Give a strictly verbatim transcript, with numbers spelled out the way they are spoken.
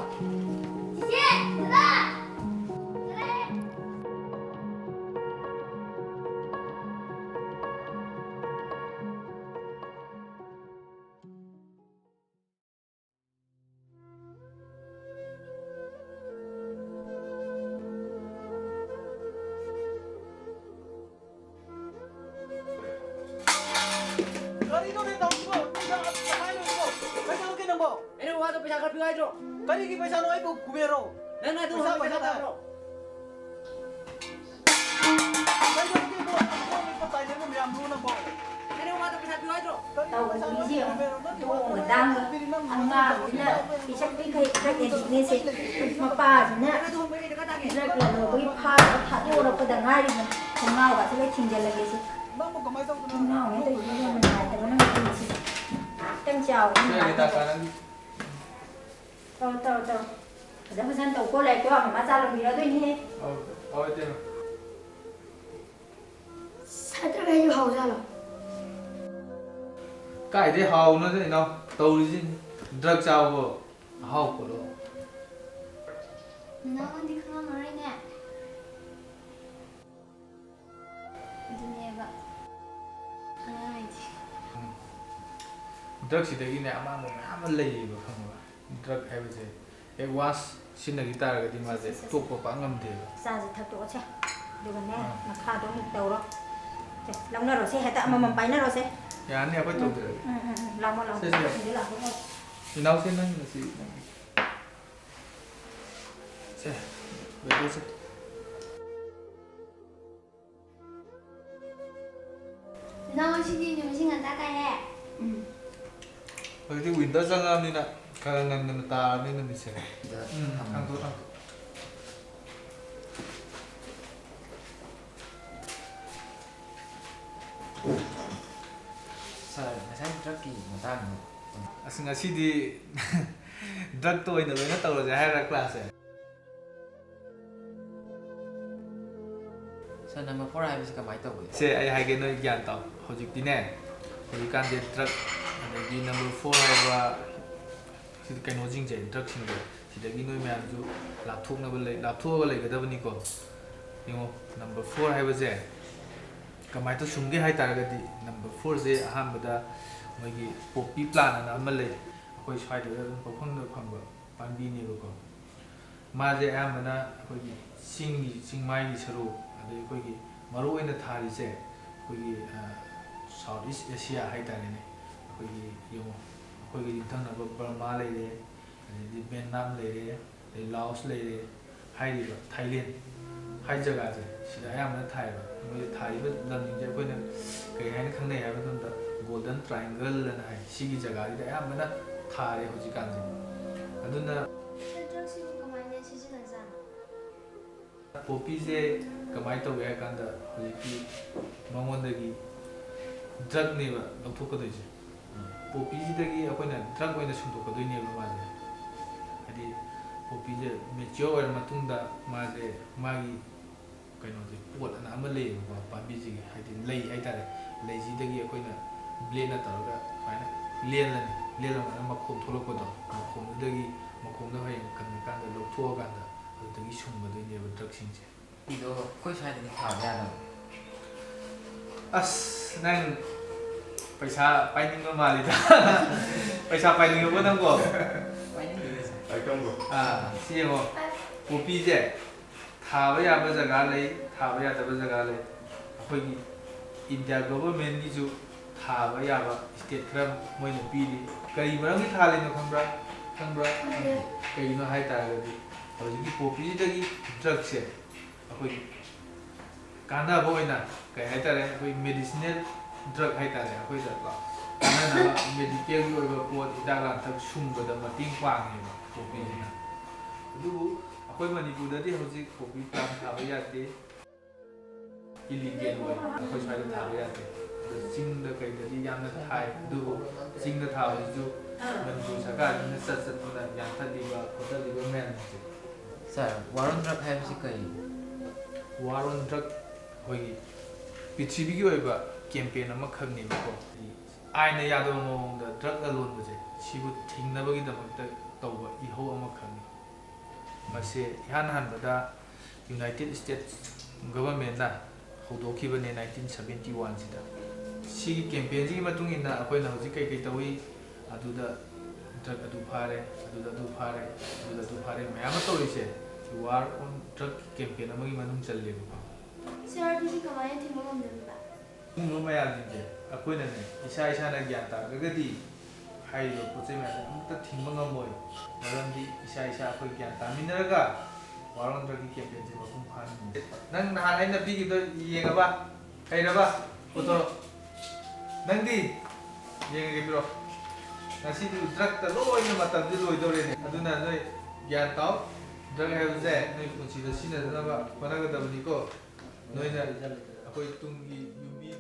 ꯆꯤꯆꯦ! ꯗꯗꯥ! ꯀꯔꯤꯅꯣꯅꯦ ꯇꯧꯔꯤꯁꯤꯕꯣ? ꯄꯩꯁꯥ ꯀꯃꯥꯏꯅ ꯂꯣꯏꯁꯤꯕꯣ? ꯀꯩꯗꯧꯔꯒꯦ ꯅꯪꯕꯣ? ꯑꯩꯅ ꯋꯥꯗꯣ ꯄꯩꯁꯥ ꯈꯔ ꯄꯤꯌꯨ ꯍꯥꯏꯗ꯭ꯔꯣ? ꯀꯔꯤꯒꯤ ꯄꯩꯁꯥꯅꯣ? ꯑꯩꯕꯨ ꯀꯨꯕꯦꯔꯔꯣ? ꯅꯪꯅ ꯑꯗꯨ ꯄꯩꯁꯥ, ꯍꯪꯕ ꯄꯩꯁꯥ ꯄꯩꯁꯥ ꯇꯥꯏ꯫ ꯇꯥꯕ꯭ꯔꯣ? ꯀꯩꯗꯧꯔꯒꯦ ꯏꯕꯣ? ꯏꯕꯣ, ꯄꯥꯏꯅꯕ ꯃꯌꯥꯝꯗꯨꯕꯨ ꯅꯪꯕꯣ? ꯑꯩꯅ ꯋꯥꯗꯣ ꯄꯩꯁꯥ ꯄꯤꯌꯨ ꯍꯥꯏꯗ꯭ꯔꯣ? ꯇꯧꯔꯤꯁꯦ ꯌꯦꯡꯉꯨ, ꯃꯑꯣꯡ ꯃꯇꯥꯡꯒ ꯑꯉꯥꯡꯁꯤꯅ ꯄꯤꯁꯛ ꯄꯤꯛꯈꯩ ꯈꯔ ꯑꯦꯗꯤꯛꯅꯦꯁꯦ꯫ ꯃꯄꯥꯁꯤꯅ ꯗ꯭ꯔꯒ ꯂꯂꯣꯟꯕꯒꯤ ꯐꯥꯔꯒ ꯊꯥꯗꯣꯔꯛꯄꯗ ꯉꯥꯏꯔꯤꯕꯅꯤ꯫ ꯊꯣꯡꯅꯥꯎꯒꯁꯦ ꯂꯣꯏ ꯊꯤꯡꯖꯤꯜꯂꯒꯦ ꯁꯤ꯫ ꯊꯣꯡꯅꯥꯎꯅꯦ ꯇꯧꯔꯤꯁꯦ ꯌꯥꯝ ꯅꯨꯡꯉꯥꯏꯇꯕ ꯅꯪꯒꯤ ꯄꯨꯟꯁꯤꯁꯦ꯫ ꯈꯤꯇꯪ ꯆꯥꯎꯕ ꯁꯦ, ꯅꯨꯡꯉꯥꯏꯇꯕ꯫ ꯔꯤꯇꯥ, ꯅꯪꯒꯤ ꯇꯧ, ꯇꯧ, ꯇꯧ꯫ ꯐꯖ ꯐꯖꯅ ꯇꯧꯀꯣ, ꯂꯥꯏꯔꯤꯛꯇꯣ ꯃꯃꯥ ꯆꯥ ꯂꯣꯟꯕꯤꯔꯗꯣꯏꯅꯤꯍꯦ꯫ ꯑꯧ, ꯑꯧ, ꯏꯇꯩꯃ꯫ ꯁꯥꯇ꯭ꯔꯈꯩꯁꯨ ꯍꯥꯎꯖꯥꯠꯂꯣ? ꯀꯥꯏꯗꯩ ꯍꯥꯎꯅꯣꯗ, ꯏꯅꯥꯎ? ꯇꯧꯔꯤꯁꯤ ꯗ꯭ꯔꯒ ꯆꯥꯕꯕꯨ ꯑꯍꯥꯎ ꯄꯣꯠꯂꯣ? ꯅꯅꯥꯎꯗꯤ ꯈꯪꯉꯝꯃꯔꯣꯏꯅꯦ꯫ ꯑꯗꯨꯅꯦꯕ꯫ ꯑꯉꯥꯡ ꯍꯥꯏꯗꯤ꯫ ꯎꯝ꯫ ꯗ꯭ꯔꯒꯁꯤꯗꯒꯤꯅꯦ ꯑꯃꯥꯡꯕ ꯃꯌꯥꯝ ꯑꯃ ꯂꯩꯌꯦꯕ, ꯈꯪꯉꯕ? ꯗ꯭ꯔꯒ ꯍꯥꯏꯕꯁꯦ ꯍꯦꯛ ꯋꯥꯟꯁ ꯁꯤꯖꯤꯟꯅꯈꯤ ꯇꯥꯔꯒꯗꯤ ꯃꯥꯁꯦ ꯁꯦ, ꯁꯦ, ꯁꯦ, ꯁꯦ꯫ ꯇꯣꯛꯄ ꯄꯥꯛ ꯉꯝꯗꯦꯕ꯫ ꯆꯥꯁꯦ ꯊꯛꯇꯣꯛꯑꯁꯦ꯫ ꯑꯗꯨꯒꯅꯦ, ꯑꯥ꯫ ꯃꯈꯥꯗꯣ ꯑꯃꯨꯛ ꯇꯧꯔꯣ꯫ ꯁꯦ, ꯂꯧꯅꯔꯣꯁꯦ, ꯍꯦꯛꯇ ꯑꯃꯃꯝ ꯎꯝ꯫ ꯄꯥꯏꯅꯔꯣꯁꯦ꯫ ꯌꯥꯅꯤ, ꯑꯩꯈꯣꯏ ꯎꯝ, ꯇꯧꯖꯔꯒꯦ꯫ ꯎꯝ, ꯎꯝ, ꯎꯝ, ꯂꯥꯡꯃꯣ, ꯂꯥꯡꯃꯣ꯫ ꯁꯦ, ꯁꯦ꯫ ꯁꯤꯗ ꯂꯥꯡꯃꯣ꯫ ꯏꯅꯥꯎꯁꯦ, ꯅꯪ ꯉꯁꯤ, ꯅꯪ ꯁꯦ, ꯂꯣꯏꯗꯣꯛꯑꯁꯦ꯫ ꯅꯅꯥꯎ, ꯉꯁꯤꯗꯤ ꯅꯨꯃꯤꯠꯁꯤ ꯉꯟꯇꯥ ꯇꯥꯏꯍꯦ꯫ ꯎꯝ꯫ ꯍꯧꯖꯤꯛꯇꯤ ꯋꯤꯟꯇꯔ ꯆꯪꯉꯛꯑꯕꯅꯤꯅ ꯈꯔ ꯉꯟ ꯉꯟꯅ ꯇꯥꯔꯕꯅꯤ ꯅꯨꯃꯤꯠꯁꯦ꯫ ꯎꯝ, ꯊꯝꯃꯣ꯫ ꯊꯥꯡꯗꯣꯛ, ꯊꯥꯡꯗꯣꯛ꯫ ꯁꯥꯔ, ꯉꯁꯥꯏ ꯗ꯭ꯔꯒꯀꯤ ꯃꯇꯥꯡꯗꯣ꯫ ꯑꯁ, ꯉꯁꯤꯗꯤ ꯗ꯭ꯔꯒꯇ ꯑꯣꯏꯅ ꯂꯣꯏꯅ ꯇꯧꯔꯁꯦ ꯍꯥꯏꯔ ꯀ꯭ꯂꯥꯁꯁꯦ? ꯁꯥꯔ, ꯅꯝꯕꯔ ꯐꯣꯔ ꯍꯥꯏꯕꯁꯤ ꯀꯃꯥꯏꯅ ꯇꯧꯕꯅꯣ? ꯁꯦ, ꯑꯩ ꯍꯥꯏꯒꯦ, ꯅꯣꯏ ꯒ꯭ꯌꯥꯟ ꯇꯥꯎ꯫ ꯍꯧꯖꯤꯛꯇꯤꯅꯦ, ꯍꯧꯖꯤꯛꯀꯥꯟꯁꯦ ꯗ꯭ꯔꯒ, ꯑꯗꯒꯤ ꯅꯝꯕꯔ ꯐꯣꯔ ꯍꯥꯏꯕ ꯁꯤ ꯀꯩꯅꯣꯁꯤꯡꯁꯦ, ꯗ꯭ꯔꯒꯁꯤꯡꯁꯦ, ꯁꯤꯗꯒꯤ ꯅꯣꯏ ꯃꯌꯥꯝꯁꯨ ꯂꯥꯞꯊꯣꯛꯅꯕ ꯂꯩ, ꯂꯥꯞꯊꯣꯛꯑꯒ ꯂꯩꯒꯗꯕꯅꯤꯀꯣ꯫ ꯌꯦꯡꯉꯣ, ꯅꯝꯕꯔ ꯐꯣꯔ ꯍꯥꯏꯕꯁꯦ ꯀꯃꯥꯏꯅ ꯇꯧ ꯁꯨꯝꯒꯦ ꯍꯥꯏ ꯇꯥꯔꯒꯗꯤ, ꯅꯝꯕꯔ ꯐꯣꯔꯁꯦ ꯑꯍꯥꯟꯕꯗ ꯃꯣꯏꯒꯤ ꯄꯣꯄꯤ ꯄ꯭ꯂꯥꯟ ꯑꯅ ꯑꯃ ꯂꯩ, ꯑꯩꯈꯣꯏ ꯁ꯭ꯋꯥꯏꯗ ꯑꯗꯨꯝ ꯄꯪꯐꯪꯗ ꯐꯪꯕ ꯄꯥꯝꯕꯤꯅꯦꯕꯀꯣ꯫ ꯃꯥꯁꯦ ꯑꯌꯥꯝꯕꯅ ꯑꯩꯈꯣꯏꯒꯤ ꯆꯤꯡꯒꯤ, ꯆꯤꯡꯃꯥꯏꯒꯤ ꯁꯔꯨꯛ, ꯑꯗꯩ ꯑꯩꯈꯣꯏꯒꯤ ꯃꯔꯨ ꯑꯣꯏꯅ ꯊꯥꯔꯤꯁꯦ ꯑꯩꯈꯣꯏꯒꯤ ꯁꯥꯎꯠ ꯏꯁ ꯑꯦꯁꯤꯌꯥ ꯍꯥꯏ ꯇꯥꯔꯦꯅꯦ꯫ ꯑꯩꯈꯣꯏꯒꯤ ꯌꯦꯡꯉꯣ, ꯑꯩꯈꯣꯏꯒꯤ ꯌꯨꯝꯊꯪꯅꯕ ꯕꯔꯃꯥ ꯂꯩꯔꯦ, ꯑꯗꯩꯗꯤ ꯚꯦꯠꯅꯥꯝ ꯂꯩꯔꯦ, ꯑꯗꯩ ꯂꯥꯑꯣꯁ ꯂꯩꯔꯦ, ꯍꯥꯏꯔꯤꯕ ꯊꯥꯏꯂꯦꯟ ꯍꯥꯏ ꯖꯒꯥꯁꯦ, ꯁꯤꯗ ꯑꯌꯥꯝꯕꯅ ꯊꯥꯏꯌꯦꯕ꯫ ꯃꯣꯏꯗ ꯊꯥꯔꯤꯕ ꯂꯝꯁꯤꯡꯁꯦ ꯑꯩꯈꯣꯏꯅ ꯀꯔꯤ ꯍꯥꯏꯅ ꯈꯪꯅꯩ ꯍꯥꯏꯕ ꯃꯇꯝꯗ, ꯒꯣꯜꯗꯟ ꯇ꯭ꯔꯥꯏꯡꯒꯜ ꯑꯅ ꯍꯥꯏ꯫ ꯁꯤꯒꯤ ꯖꯒꯥꯁꯤꯗ ꯑꯌꯥꯝꯕꯅ ꯊꯥꯔꯦ ꯍꯧꯖꯤꯛꯀꯥꯟꯁꯦ꯫ ꯑꯗꯨꯅ ꯗ꯭ꯔꯛꯁꯤꯕꯨ ꯀꯃꯥꯏꯅ ꯁꯤꯖꯤꯟꯅꯖꯥꯠꯅꯣ? ꯄꯣꯄꯤꯁꯦ ꯀꯃꯥꯏꯅ ꯇꯧꯒꯦ ꯍꯥꯏ ꯀꯥꯟꯗ, ꯍꯧꯖꯤꯛꯀꯤ ꯃꯉꯣꯟꯗꯒꯤ ꯗ꯭ꯔꯛꯅꯦꯕ ꯂꯧꯊꯣꯛꯀꯗꯣꯏꯁꯦ꯫ ꯄꯣꯄꯤꯁꯤꯗꯒꯤ ꯑꯩꯈꯣꯏꯅ ꯗ꯭ꯔꯛ ꯑꯣꯏꯅ ꯁꯨꯝꯗꯣꯛꯀꯗꯣꯏꯅꯦꯕ ꯃꯥꯁꯦ꯫ ꯍꯥꯏꯗꯤ ꯄꯣꯄꯤꯁꯦ ꯃꯦꯆꯤꯌꯣꯔ ꯑꯣꯏꯔ ꯃꯇꯨꯡꯗ ꯃꯥꯁꯦ, ꯃꯥꯒꯤ ꯀꯩꯅꯣꯁꯦ, ꯄꯣꯠ ꯑꯅ ꯑꯃ ꯂꯩꯌꯦꯕꯀꯣ, ꯄꯥꯝꯕꯤꯁꯤꯒꯤ, ꯍꯥꯏꯗꯤ ꯂꯩ ꯍꯥꯏꯇꯥꯔꯦ꯫ ꯂꯩꯁꯤꯗꯒꯤ ꯑꯩꯈꯣꯏꯅ ꯕ꯭ꯂꯦꯗꯅ ꯇꯧꯔꯒ ꯁꯨꯃꯥꯏꯅ ꯂꯦꯜꯂꯅꯤ꯫ ꯂꯦꯜꯂꯀꯥꯟꯗ ꯃꯈꯣꯝ ꯊꯣꯛꯂꯛꯄꯗꯣ, ꯃꯈꯣꯝꯗꯨꯗꯒꯤ, ꯃꯈꯣꯝꯗꯣ ꯍꯌꯦꯡ ꯀꯪꯉꯀꯥꯟꯗ ꯂꯧꯊꯣꯛꯑꯀꯥꯟꯗ ꯑꯗꯨꯗꯒꯤ ꯁꯨꯝꯒꯗꯣꯏꯅꯦꯕ ꯗ꯭ꯔꯛꯁꯤꯡꯁꯦ꯫ ꯏꯗꯣ ꯑꯩꯈꯣꯏ ꯁ꯭ꯋꯥꯏꯗꯗꯤ ꯊꯥꯕ ꯌꯥꯗꯕ꯫ ꯑꯁ, ꯅꯪ ꯄꯩꯁꯥ ꯄꯥꯏꯅꯤꯡꯕ ꯃꯥꯜꯂꯤꯗ꯫ ꯄꯩꯁꯥ ꯄꯥꯏꯅꯤꯡꯉꯕꯣ ꯅꯪꯕꯣ? ꯄꯥꯏꯅꯤꯡꯗꯦꯗ, ꯁꯥꯔ꯫ ꯑꯥ, ꯁꯤ ꯌꯦꯡꯉꯣ꯫ ꯄꯣꯄꯤꯁꯦ ꯊꯥꯕ ꯌꯥꯕ ꯖꯒꯥ ꯂꯩ, ꯊꯥꯕ ꯌꯥꯗꯕ ꯖꯒꯥ ꯂꯩ꯫ ꯑꯩꯈꯣꯏꯒꯤ ꯏꯟꯗꯤꯌꯥ ꯒꯣꯚꯔꯃꯦꯟꯒꯤꯁꯨ ꯊꯥꯕ ꯌꯥꯕ ꯁ꯭ꯇꯦꯠ ꯈꯔ ꯃꯣꯏꯅ ꯄꯤꯔꯤ꯫ ꯀꯔꯤ ꯃꯔꯝꯒꯤ ꯊꯥꯔꯤꯅꯣ ꯈꯪꯕ꯭ꯔꯥ? ꯈꯪꯕ꯭ꯔꯥ? ꯈꯪꯗꯦ꯫ ꯀꯩꯒꯤꯅꯣ ꯍꯥꯏ ꯇꯥꯔꯒꯗꯤ, ꯍꯧꯖꯤꯛꯀꯤ ꯄꯣꯄꯤꯁꯤꯗꯒꯤ ꯗ꯭ꯔꯛꯁꯦ ꯑꯩꯈꯣꯏꯒꯤ ꯀꯥꯟꯅꯕ ꯑꯣꯏꯅ, ꯀꯩ ꯍꯥꯏꯇꯥꯔꯦ, ꯑꯩꯈꯣꯏ ꯃꯦꯗꯤꯁꯤꯅꯦꯜ ꯗ꯭ꯔꯛ ꯍꯥꯏꯇꯥꯔꯦ, ꯑꯩꯈꯣꯏꯗ ꯀꯥꯟꯅꯅꯕ ꯃꯦꯗꯤꯀꯦꯜꯒꯤ ꯑꯣꯏꯕ ꯄꯣꯠ, ꯍꯤꯗꯥꯛ ꯂꯥꯡꯊꯛ ꯁꯨꯡꯕꯗ ꯃꯇꯦꯡ ꯄꯥꯡꯉꯦꯕ ꯄꯣꯄꯤꯁꯤꯅ꯫ ꯑꯗꯨꯕꯨ ꯑꯩꯈꯣꯏ ꯃꯅꯤꯄꯨꯔꯗꯗꯤ ꯍꯧꯖꯤꯛ ꯄꯣꯄꯤ ꯄ꯭ꯂꯥꯟ ꯊꯥꯕ ꯌꯥꯗꯦ, ꯏꯂꯤꯒꯦꯜ ꯑꯣꯏ, ꯑꯩꯈꯣꯏ ꯁ꯭ꯋꯥꯏꯗ ꯊꯥꯕ ꯌꯥꯗꯦ꯫ ꯑꯗꯣ ꯆꯤꯡꯗ ꯀꯩꯗꯗꯤ ꯌꯥꯝꯅ ꯊꯥꯏ, ꯑꯗꯨꯕꯨ ꯆꯤꯡꯗ ꯊꯥꯕꯁꯤꯁꯨ ꯃꯅꯤꯄꯨꯔ ꯁꯔꯀꯥꯔꯁꯤꯅ ꯆꯠ ꯆꯠꯇꯅ ꯌꯥꯟꯊꯠꯂꯤꯕ ꯈꯣꯠꯇꯠꯂꯤꯕ ꯃꯌꯥꯝꯁꯦ꯫ ꯁꯥꯔ, ꯋꯥꯔ ꯑꯣꯟ ꯗ꯭ꯔꯛ ꯍꯥꯏꯕꯁꯤ ꯀꯔꯤꯅꯣ? ꯋꯥꯔ ꯑꯣꯟ ꯗ꯭ꯔꯛ ꯑꯩꯈꯣꯏꯒꯤ ꯄ꯭ꯔꯤꯊꯤꯕꯤꯒꯤ ꯑꯣꯏꯕ ꯀꯦꯝꯄꯦꯟ ꯑꯃꯈꯛꯅꯦꯕꯀꯣ꯫ ꯑꯥꯏꯟꯅ ꯌꯥꯗꯕ ꯃꯑꯣꯡꯗ ꯗ꯭ꯔꯛ ꯂꯂꯣꯟꯕꯁꯦ, ꯁꯤꯕꯨ ꯊꯤꯡꯅꯕꯒꯤꯗꯃꯛꯇ ꯇꯧꯕ ꯏꯍꯧ ꯑꯃꯈꯛꯅꯤ꯫ ꯃꯁꯤ ꯏꯍꯥꯟ ꯍꯥꯟꯕꯗ United States government ꯅ ꯍꯧꯗꯣꯛꯈꯤꯕꯅꯦ nineteen seventy one ꯁꯤꯗ꯫ ꯁꯤꯒꯤ campaign ꯁꯤꯒꯤ ꯃꯇꯨꯡ ꯏꯟꯅ ꯑꯩꯈꯣꯏꯅ ꯍꯧꯖꯤꯛ ꯀꯩꯀꯩ ꯇꯧꯏ, ꯑꯗꯨꯗ drug ꯑꯗꯨ ꯐꯥꯔꯦ, ꯑꯗꯨꯗ ꯑꯗꯨ ꯐꯥꯔꯦ, ꯑꯗꯨꯗ ꯑꯗꯨ ꯐꯥꯔꯦ ꯃꯌꯥꯝ ꯑꯃ ꯇꯧꯔꯤꯁꯦ war on drug campaign ꯑꯃꯒꯤ ꯃꯅꯨꯡ ꯆꯜꯂꯦꯕꯀꯣ꯫ ꯁꯥꯔ, ꯑꯗꯨꯗꯤ ꯀꯃꯥꯏꯅ ꯊꯤꯡꯕ ꯉꯝꯗꯣꯏꯅꯣꯕ? ꯑꯗꯨꯒꯨꯝꯕ ꯃꯌꯥꯝꯁꯤꯡꯁꯦ ꯑꯩꯈꯣꯏꯅꯅꯦ, ꯏꯁꯥ ꯏꯁꯥꯅ ꯒ꯭ꯌꯥꯟ ꯇꯥꯗ꯭ꯔꯒꯗꯤ ꯍꯥꯏꯔꯤꯕ ꯄꯣꯠ ꯆꯩ ꯃꯌꯥꯝꯁꯦ ꯑꯃꯠꯇ ꯊꯤꯡꯕ ꯉꯝꯃꯣꯏ꯫ ꯃꯔꯝꯗꯤ ꯏꯁꯥ ꯏꯁꯥ ꯑꯩꯈꯣꯏ ꯒ꯭ꯌꯥꯟ ꯇꯥꯃꯤꯟꯅꯔꯒ war on drug ꯀꯤ campaign ꯁꯦ ꯃꯄꯨꯡ ꯐꯥꯍꯟꯅꯤꯡꯉꯤ꯫ ꯅꯪ ꯅꯍꯥꯟ ꯑꯩꯅ ꯄꯤꯈꯤꯕꯗꯣ ꯌꯦꯡꯉꯕ? ꯍꯩꯔꯕ? ꯄꯨꯊꯣꯔꯛꯑꯣ꯫ ꯅꯪꯗꯤ? ꯌꯦꯡꯉꯒꯦ, ꯄꯤꯔꯛꯑꯣ꯫ ꯉꯁꯤꯗꯤ drug ꯇ ꯂꯣꯏꯅ ꯃꯇꯝꯗꯤ ꯂꯣꯏꯗꯧꯔꯦꯅꯦ꯫ ꯑꯗꯨꯅ ꯅꯣꯏ ꯒ꯭ꯌꯥꯟ ꯇꯥꯎ꯫ Drug ꯍꯥꯏꯕꯁꯦ ꯅꯣꯏ ꯄꯨꯟꯁꯤꯗ ꯁꯤꯖꯤꯟꯅꯗꯅꯕ ꯍꯣꯠꯅꯒꯗꯕꯅꯤꯀꯣ꯫ ꯅꯣꯏꯅ ꯑꯩꯈꯣꯏ ꯇꯨꯡꯒꯤ ꯌꯨꯝꯕꯤ